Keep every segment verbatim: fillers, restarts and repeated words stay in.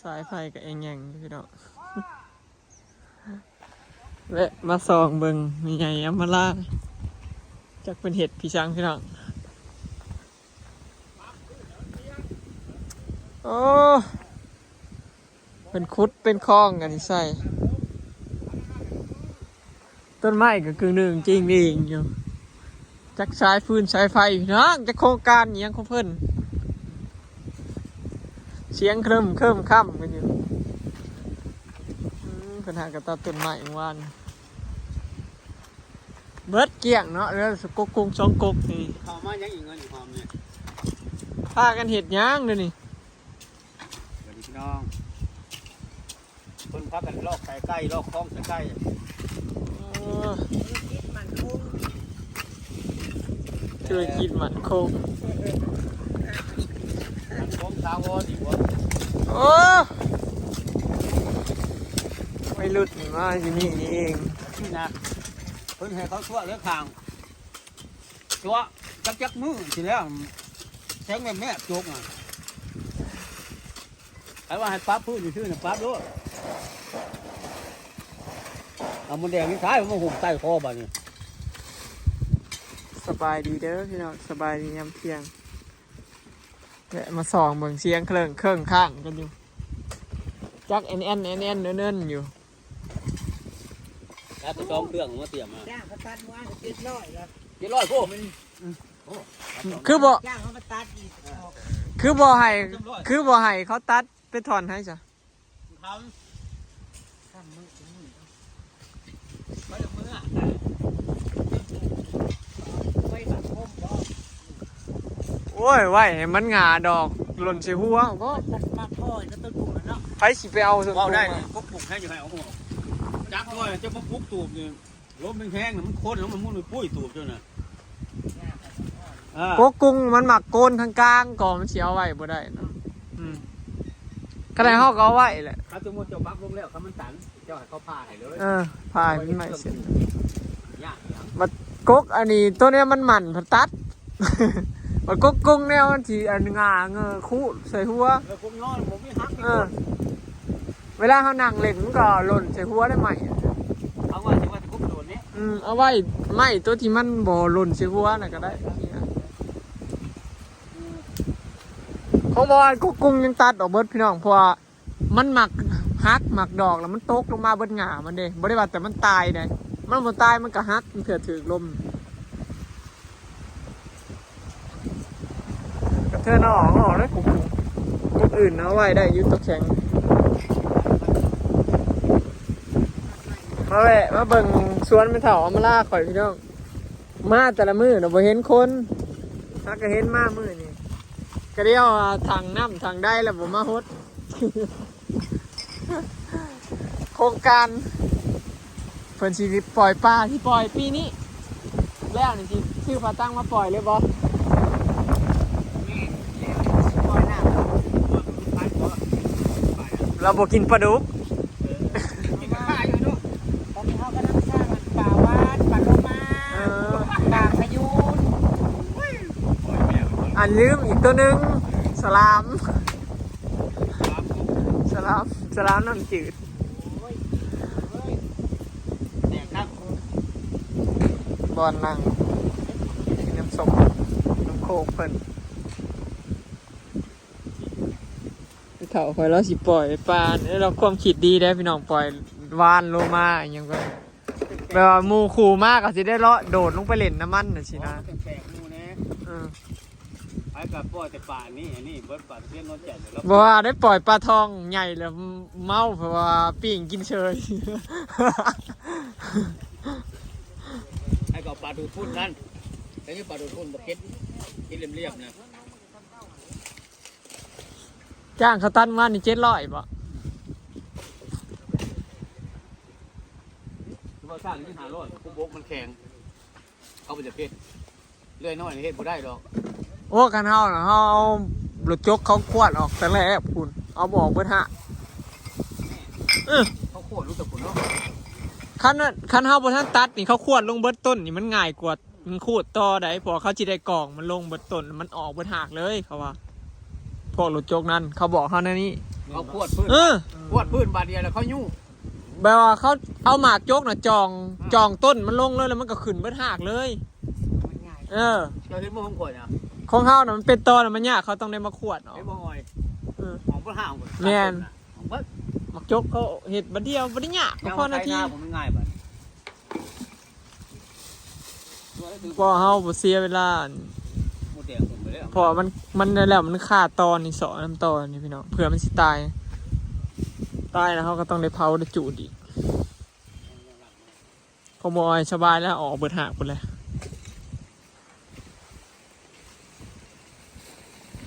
สายไฟก็แอ่งแอ่งอยู่พี่น้อง แวะมาส่องเบิ่งแม่ใหญ่อำมาลา จักเพิ่นเฮ็ดพี่ช้างพี่น้อง โอ้ เป็นขุดเป็นคลองกันใส่ ต้นไม้ก็คือหนึ่งจริงเองอยู่ จักสายฟืนสายไฟพี่น้อง จักโครงการอิหยังของเพิ่น เสียงเคลิ้มเคลิ้มค่ำกันอยู่ อืม เพิ่นหากระตัดต้นไม้เมื่อวาน เบิดเกลี้ยงเนาะ แล้วกกกุงสองกกนี่ เขามายังอีกเงินอีกหอมเนี่ย พากันเฮ็ดหยังเดี๋ยวนี้ สวัสดีพี่น้อง เพิ่นพากันลอกไก่ไก่ ลอกคลองไก่ไก่ เออ ธุรกิจมั่นคง มันคงถาวรดีกว่า โอ้ วัยรุ่นนี่มาอยู่นี่นี่เอง นี่นะ เพิ่นให้เขาชั่วเลือทาง ชั่วจักจักมื้อสิแล้ว แสงแม่แม่จกอ่ะ ใครว่าให้ปรับพื้นอยู่ซื่อน่ะ ปรับโลด เอามดแดงนี่ท้ายมันมาหุบใต้คอบัดนี้ สบายดีเด้อพี่น้อง สบายดียามเที่ยง แวะมาส่องเบิ่งเสียงเครื่องเครื่องข้างกันอยู่ จักแอนแอนแอนแอนเนิ่นๆอยู่ ตัดไปสองเครื่องมาเตรียมมา จ้างเขาตัดว่าเจ็ดร้อยแล้ว เจ็ดร้อยโพด คือบ่ จ้างเขามาตัดอีก คือบ่ให้ คือบ่ให้เขาตัดไปถอนให้จ้ะ ทำ ทำมือ มือ เขาจะมือ ไว้บังคมบ่ โอ้ย ไว้ให้มันหงาดอก หล่นใส่หัวก็ มันมาพ่อยแล้วต้นบุกแล้วเนาะ ไผสิไปเอาต้นบุก เว้าได้ มา นี่ กกบุกให้อยู่ไหน เอาหัว จักหน่อย จะมาปลุกตูบนี่ ลมแห้งๆน่ะ มันโคตรแล้วมันมุ่นไปปุ้ยตูบเจ้าน่ะ อ่า กกกุงมันมักโกนทางกลางก่อน มันสิเอาไว้บ่ได้นะ อืม ขนาดเฮาก็เอาไว้แหละ ถ้าสมมุติเจ้าปักลงแล้ว ถ้ามันตัน เจ้าให้เขาผ่าให้เลย เออ ผ่าให้มันใหม่เสร็จ ยากหยัง บัดกกอันนี้ ตัวเนี้ยมันหมั่นผัดตัด บัดกกกุงแนวมันสิอันงาเงอคุใส่หัว เออ พวกน้อยผมไม่ฮัก เออ เวลาเขานั่งเล่นมันก็หล่นใส่หัวได้ใหม่ เอาไว้สิว่าจะครบโดนเนี่ย อืม เอาไว้ไม้ตัวที่มันบ่หล่นใส่หัวน่ะก็ได้ ของบอยกกกุงยังตัดออกเบิดพี่น้อง เพราะว่ามันมักหักมักดอกแล้วมันตกลงมาเบิดหงามันเด้ บ่ได้ว่าแต่มันตายได้ มันบ่ตายมันก็หักเถื่อถืกลม กระเทือนเอาออก เอาออกได้กู กู คนอื่นเอาไว้ได้อยู่ตัวแข็ง มาแวะ มาเบิ่งสวนแม่เฒ่าอำมาลาข่อยพี่น้อง มาแต่ละมื้อน่ะบ่เห็นคน หากะเห็นมามื้อนี้ กะเดียวว่าถังน้ำถังใดแล้วบ่มาฮด โครงการ เพิ่นสิปล่อยปลา สิปล่อยปีนี้ แล้วนี่สิซื้อปลาตั้งมาปล่อยเลยบ่ เราบ่กินปลาดุก ตอนนี้เขากำลังสร้างปลาหวาน ปลาโลมา เออ ปลาพยูน อันลืมอีกตัวหนึ่ง สลาม สลาม สลามน้ำจืด บ่อนนั่ง กินน้ำส้ม น้ำโคกเพิ่น เฒ่าข่อยเราสิปล่อยปลาเนี่ย เราความคิดดีได้พี่น้อง ปล่อยหวานโลมาอหยังก็ แบบว่าหมู่คู่มาก็สิได้เลาะโดดลงไปเล่นน้ำมันน่ะสินะ แปลกๆหมู่แน่ เออ ไอ้กับปล่อยแต่ปลานี่ อันนี้เบิดปลาตะเพียนนอนแจ่มแล้ว บ่ว่าได้ปล่อยปลาทองใหญ่แล้วเมา เพราะว่าปิ้งกินเฉย ไอ้กับปลาดูดฝุ่นนั่น ไอ้นี่ปลาดูดฝุ่นบ่เก็ด กินเรียบๆนะ จ้างเขาตัดมานี่เจ็ดร้อยบ่ คือว่าสร้างนี่ห้าร้อย คุบกมันแข็ง เขาบ่จะเก็ด เลื่อยน้อยนี่เฮ็ดบ่ได้ดอก โอ้ คันเฮาน่ะ เฮาเอารถจกเขาขวดออกแต่แรกพุ้น เอาบ่ออกเบิดฮะ เออ เขาขวดรู้แต่ผลเนาะ คันนั้น คันเฮาบ่ทันตัดนี่ เขาขวดลงเบิดต้นนี่มันง่ายกว่า มันขูดต่อได้ เพราะว่าเขาสิได้กองมันลงเบิดต้น มันออกเบิดหากเลย เขาว่า พวกรถจกนั้น เขาบอกเฮาแนวนี้ เขาขวดพื้น เออ ขวดพื้นบาดเดียวแล้วเขายู้ แบบว่าเขาเอาหมากจกน่ะจ่อง อ่า จ่องต้นมันลงเลย แล้วมันก็ขึ้นเบิดหากเลย มันง่าย เออ เจ้าเห็นบ่ของข่อยนะ ของเขาน่ะมันเป็นตอน่ะมันยาก เขาต้องได้มาขวดเอา เห็นบ่อ้อย เออ ของบ่ห้าม แม่น ของเบิด หมากจกเขาเฮ็ดบาดเดียวบ่ได้ยาก ยาม พอนาที ไถนาผมมันง่ายบัด พอเฮาบ่เสียเวลา หมดแดงผมไปแล้ว เพราะมัน มันนั่นแหละ มันฆ่าตอนี่ เสาะนำตอนี่พี่น้อง เผื่อมันสิตาย ตายแล้วเฮาก็ต้องได้เผาได้จูดอีก ขโมยสบายแล้ว ออกเบิดหากพุ้นแหละ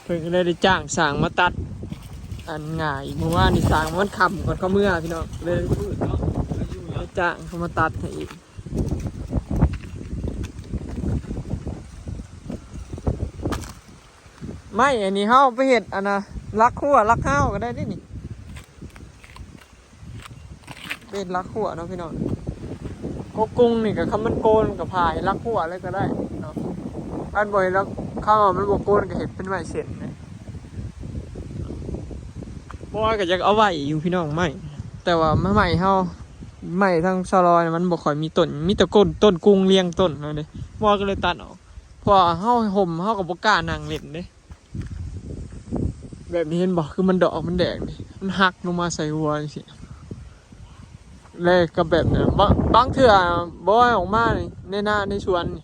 เพิ่นก็เลยได้จ้างช่างมาตัด อันง่าย เมื่อวานนี่ช่างมันค่ำก่อนเขาเมือพี่น้อง เลย มืดเนาะ ได้จ้างเขามาตัดให้อีก ไม้อันนี้เฮาไปเฮ็ดอันน่ะ หลักครัวหลักเฮาก็ได้เด้นี่ เป็นหลักครัวเนาะพี่น้อง กกกุ้งนี่ก็คันมันโกนก็ผ่าให้หลักครัวเลยก็ได้เนาะ อันบ่ให้หลัก คันว่ามันบ่โกนก็เฮ็ดเป็นไม้เส้นนะ บ่ว่าก็อยากเอาไว้อยู่พี่น้องไม้ แต่ว่าไม้เฮา ไม้ทางซอลอยมันบ่ค่อยมีต้น มีแต่ก้นต้นกุ้งเรียงต้นนั่นเด้ บ่ว่าก็เลยตัดออก เพราะว่าเฮาห่มเฮาก็บ่กล้านั่งเล่นเด้ แบบนี้เห็นบ่ คือมันดอกมันแดงนี่ มันหักลงมาใส่หัวจังซี้ แล้วก็แบบนั้น บาง บางเทื่อบ่ออกมานี่ ในนาในสวนนี่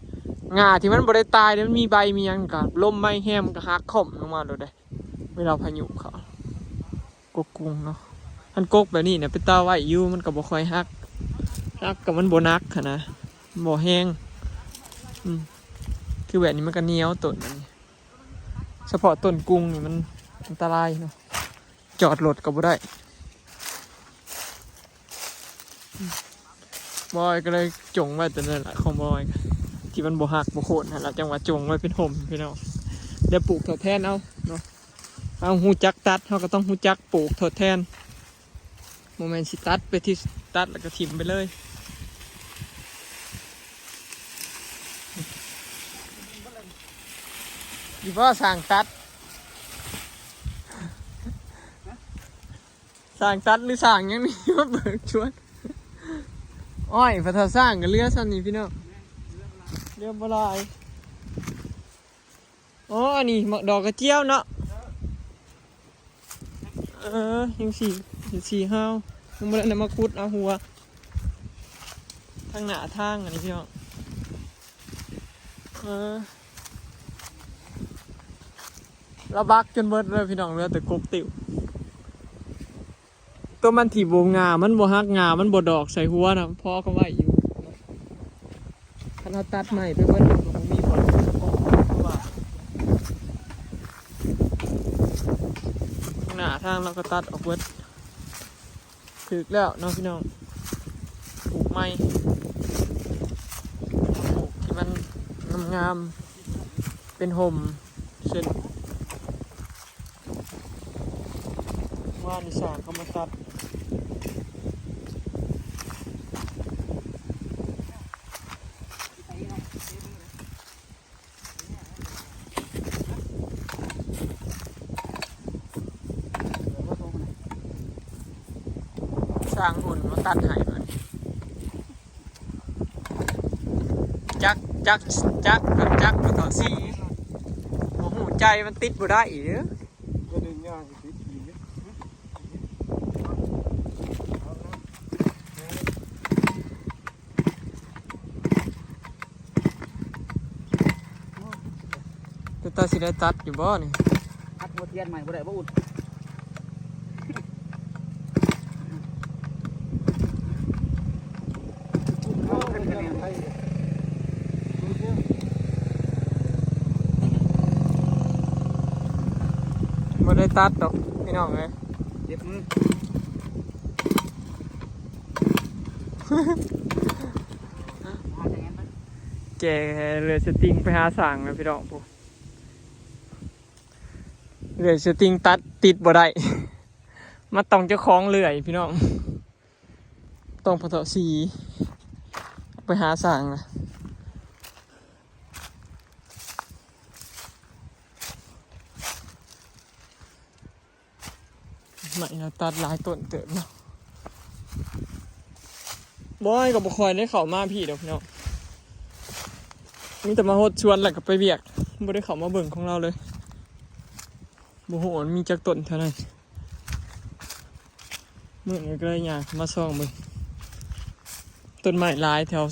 ง่าที่มันบ่ได้ตายเนี่ย มันมีใบมีหยังก็ ลมไม้แฮมก็หักค่อมลงมาโลดเด้ เวลาพายุเข้า กกกุ้งเนาะ มันกกแบบนี้เนี่ย เป็นตาไว้อยู่ มันก็บ่ค่อยหัก หักก็มันบ่หนักหั้นนะ บ่แฮง อืม คือแบบนี้มันก็เหนียวต้นมันนี่ เฉพาะต้นกุ้งนี่มันอันตรายเนาะ จอดรถก็บ่ได้ บอยก็เลยจงไว้ตัวนั้นแหละของบอย ที่มันบ่หักบ่โค่นนั่นแหละ จังหวะจงไว้เป็นห่มพี่น้อง เดี๋ยวปลูกทดแทนเอาเนาะ เอาฮู้จักตัด เฮาก็ต้องฮู้จักปลูกทดแทน บ่แม่นสิตัดไปที่ตัดแล้วก็ถิ่มไปเลย อีพ่อสั่งตัด สั่งตัดหรือสั่งหยังนี่ มาเบิกชวน อ้อย พระเฒ่าสร้างก็เหลือส่ำนี้พี่น้อง เหลือบ่หลาย อ๋อ อันนี้หมากดอกกระเจียวเนาะ เออ ยังสี สีห้าว ยังบ่ได้นำมาขุดเอาหัว ทางหน้าทางอันนี้พี่น้อง เออ เราบักจนเบิดเลยพี่น้อง เหลือแต่กกติว ตัวมันที่บ่งา มันบ่หักงา มันบ่ดอกใส่หัวนะ พอเขาไว้อยู่ คันเราตัดใหม่ไปเบิด มันก็บ่มีผล เพราะว่า หน้าทางเราก็ตัดออกเบิด ถูกแล้วเนาะพี่น้อง ปลูกใหม่ ปลูกที่มันงามๆ เป็นห่ม เช่น ว่านิสานเขามาตัด สร้างหุ่นมาตัดให้มัน จัก จัก จัก จัก บ่ต่อสี บ่ฮู้ใจมันติดบ่ได้อีกเด้อ ก็ดึงยากติดอีก เป็นตาสิได้ตัดอยู่บ่นี่ อัดหัวเทียนใหม่บ่ได้บ่อุ่น บ่ได้ตัดดอกพี่น้องเอ้ย เจ็บมือ แกเหลือสติงไปหาสั่งนะพี่น้องผู้ เหลือสติงตัดติดบ่ได้ มาต้องเจ้าของเลื่อยพี่น้อง ต้องพอเถาะสี ไปหาสั่งนะ ไม้เราตัดหลายต้นเติบเนาะ บ่อยก็บ่ค่อยได้เข้ามาพี้ดอกพี่น้อง มีแต่มาฮดสวนแล้วก็ไปเวียก บ่ได้เข้ามาเบิ่งของเราเลย บ่ฮู้ว่ามันมีจักต้นเท่านั้น มื้อนี้ก็เลยย่างมาส่องเบิ่ง ต้นไม้หลายแถว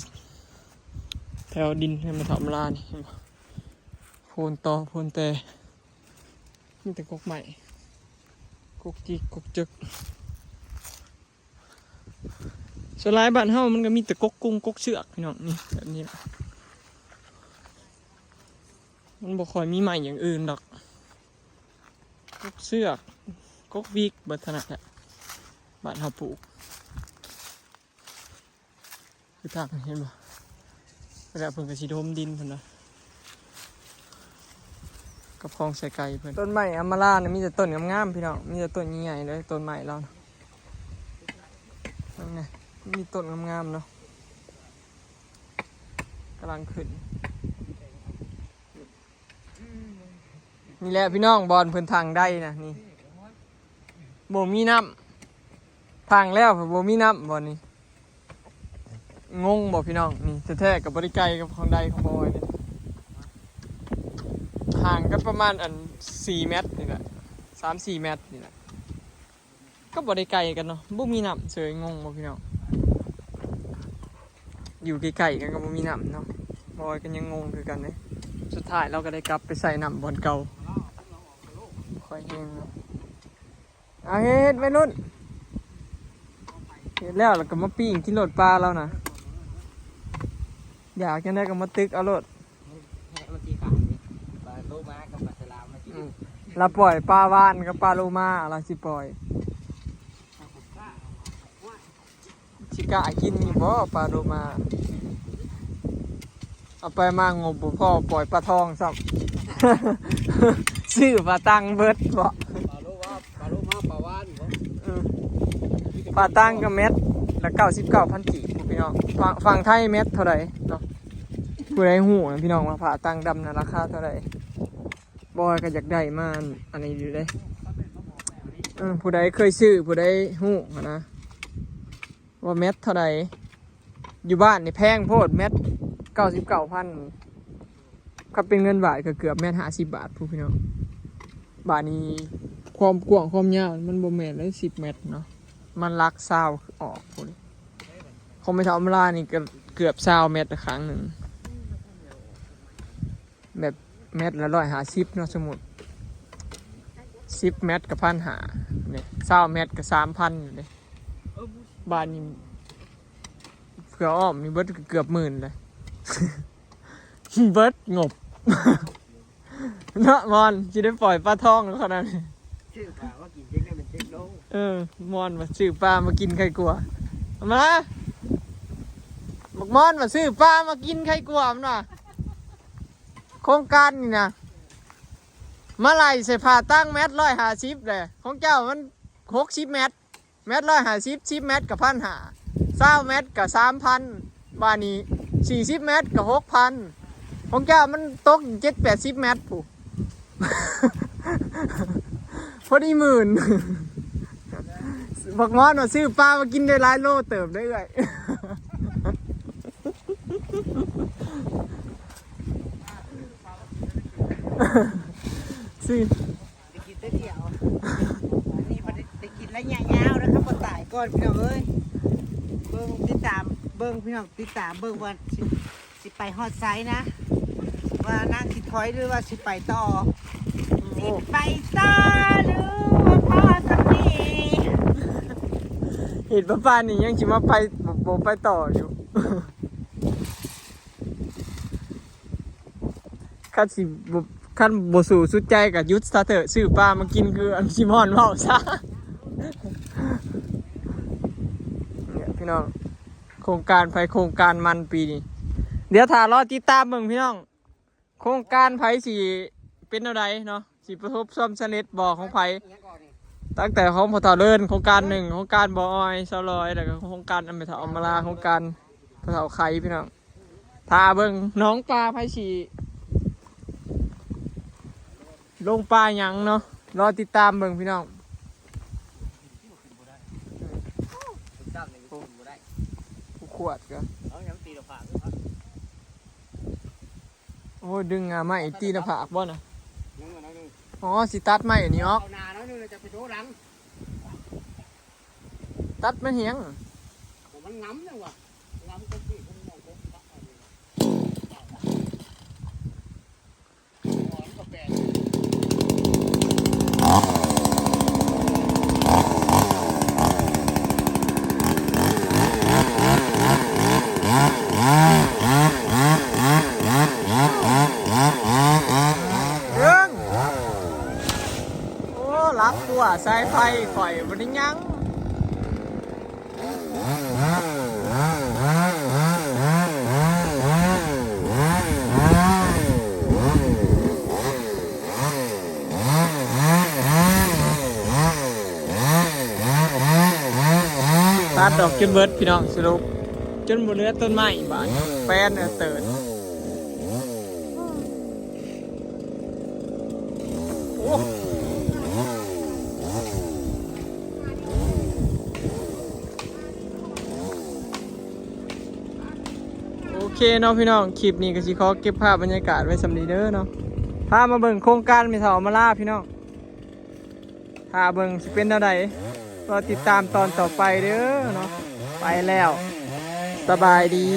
แถวดินให้มันทำลานี่ เห็นบ่ โพนตอ โพนแต มีแต่กกไม้ กกจิก กกเจิก ส่วนหลายบ้านเฮามันก็มีแต่กกกุ้ง กกเสือกพี่น้อง นี่แบบนี้ล่ะ มันบ่ค่อยมีไม้อย่างอื่นดอก กกเสือก กกวิก เบิดเท่านั้นแหละ บ้านเฮาปลูก คือทางเห็นบ่ แล้วเพิ่นก็สิถมดินเพิ่นนะ กับของใส่ไก่เพิ่น ต้นไม้อะมาลานะ มีแต่ต้นงามๆพี่น้อง มีแต่ต้นใหญ่ๆเลย ต้นไม้เรานะ นั่นไง มีต้นงามๆเนาะ กำลังขึ้น นี่แหละพี่น้อง บอนเพิ่นทางได้นะ นี่ บ่มีน้ำ ทางแล้วบ่มีน้ำ บอนนี้ งงบ่พี่น้อง นี่แท้ๆกับบ่ได้ไกลกับของใดของบอยนี่ ห่างกันประมาณอันสี่เมตรนี่แหละ สามสี่เมตรนี่แหละ ก็บ่ได้ไกลกันเนาะ บ่มีน้ำเฉย งงบ่พี่น้อง อยู่ใกล้ๆกันก็บ่มีน้ำเนาะ บอยก็ยังงงคือกันเด้ สุดท้ายเราก็ได้กลับไปใส่น้ำบ่อนเก่า ค่อยแห้งเนาะ เอาเฮ็ดวัยรุ่น เฮ็ดแล้ว แล้วก็มาปิ้งกินโลดปลาเรานะ อยากจังได๋ก็มาตึกเอาโลด แหะมันสิขายนี่ ปลาโลมากับปลาสลามมากิน อืม เราปล่อยปลาว่านกับปลาโลมา เราสิปล่อย สิกล้ากินอยู่บ่ปลาโลมา เอาไปมางบบ่พอ ปล่อยปลาทองซ้ำ ซื้อปลาตังเบิดบ่ ปลาโลมา ปลาโลมา ปลาว่านบ่ เออ ปลาตังก็เม็ดละเก้าสิบเก้าพันกีบพี่น้อง ฝั่ง ฝั่งไทยเม็ดเท่าใดเนาะ ผู้ใดฮู้นะพี่น้อง ว่าปลาตังดำนะราคาเท่าใด บอยก็อยากได้มาอันนี้อยู่เด้ เออ ผู้ใดเคยซื้อ ผู้ใดฮู้หั้นนะ ว่าเม็ดเท่าใด อยู่บ้านนี่แพงโพด เม็ดเก้าสิบเก้าพัน คันเป็นเงินบาทก็เกือบเม็ดห้าสิบบาทพู้นพี่น้อง บาทนี้ความกว้างความยาวมันบ่แม่นเลย สิบเมตรเนาะ มันหลักซาวออกพู้น ของแม่เฒ่าอำลานี่ก็เกือบซาวเมตรละครั้งหนึ่ง แบบเมตรละร้อยห้าสิบเนาะ สมมุติ สิบเมตรก็พันห้า เนี่ย ซาวเมตรก็สามพันอยู่เด้ บาทนี้เผื่ออ้อมนี่เบิดก็เกือบหมื่นเลย เบิดงบ เนาะมอน สิได้ปล่อยปลาทองแล้วขนาดนี้ ซื้อปลามากินเจ๊งได้เป็นเจ๊งโล เออ มอนว่าซื้อปลามากินไข่กัว มา บักมอนว่าซื้อปลามากินไข่กัว มันว่า โครงการนี่นะ มาไล่ใส่ผ่าตั้งเมตรร้อยห้าสิบเลย ของเจ้ามันหกสิบเมตร เมตรร้อยห้าสิบ สิบเมตรก็พันห้า ซาวเมตรก็สามพัน บาทนี้สี่สิบเมตรก็หกพัน ของเจ้ามันตกเจ็ดแปดสิบเมตรพู้น พอดีหมื่น บักมอนว่าซื้อปลามากินได้หลายโลเติบได้เอื้อย ซื้อ ไปกินแต่เดียว นี่มันได้กินระยะยาวนะครับ บ่ตายก่อนพี่น้องเอ้ย เบิ่งติดตาม เบิ่งพี่น้องติดตาม เบิ่งว่าสิ สิไปฮอดไสนะ ว่านางสิถอยหรือว่าสิไปต่อ สิไปต่อหรือว่าพอสำนี้ เห็นป้าป้านี่ยังสิมาไป บ่ บ่ไปต่ออยู่ คันสิบ่ คันบ่สู้สุดใจก็หยุดซะเถอะ ซื้อปลามากินคืออันซิมอนเว้าซะ เนี่ยพี่น้อง โครงการไผโครงการมันปีนี้ เดี๋ยวถ้ารอติดตามเบิ่งพี่น้อง โครงการไผสิเป็นแนวใดเนาะ สิประสบความสำเร็จบ่ของไผ ตั้งแต่ของพ่อเฒ่าเลิน โครงการหนึ่ง โครงการบ่ออย ซาวลอย แล้วก็โครงการอันแม่เฒ่าอำมาลา โครงการพ่อเฒ่าไข่พี่น้อง ถ้าเบิ่งน้องปลาไผสิลงปลาหยังเนาะ รอติดตามเบิ่งพี่น้อง ปวดก็ เอาหยังตีหน้าผากคือเขา โอ้ย ดึงงาไม้ตีหน้าผากบ่นะ นึงมาหน่อยนึง อ๋อ สิตัดไม้อันนี้ออก เอาหน้าหน่อยนึงแล้วจะไปโดนหลัง ตัดมันเหียง มันงำยังวะ งำก็คือคนมองคนตัดเอาเลย เรื่อง โอ้ ลักขัวสายไฟข่อยบ่ได้หยัง ตัดออกจนเบิดพี่น้อง สรุป จนบ่เหลือต้นไม้บาด แปนเอาเติด โอ้ โอเคเนาะพี่น้อง คลิปนี้ก็สิขอเก็บภาพบรรยากาศไว้ส่ำนี้เด้อเนาะ พามาเบิ่งโครงการแม่เฒ่ามาลาพี่น้อง ถ้าเบิ่งสิเป็นแนวใด รอติดตามตอนต่อไปเด้อเนาะ ไปแล้ว สบายดี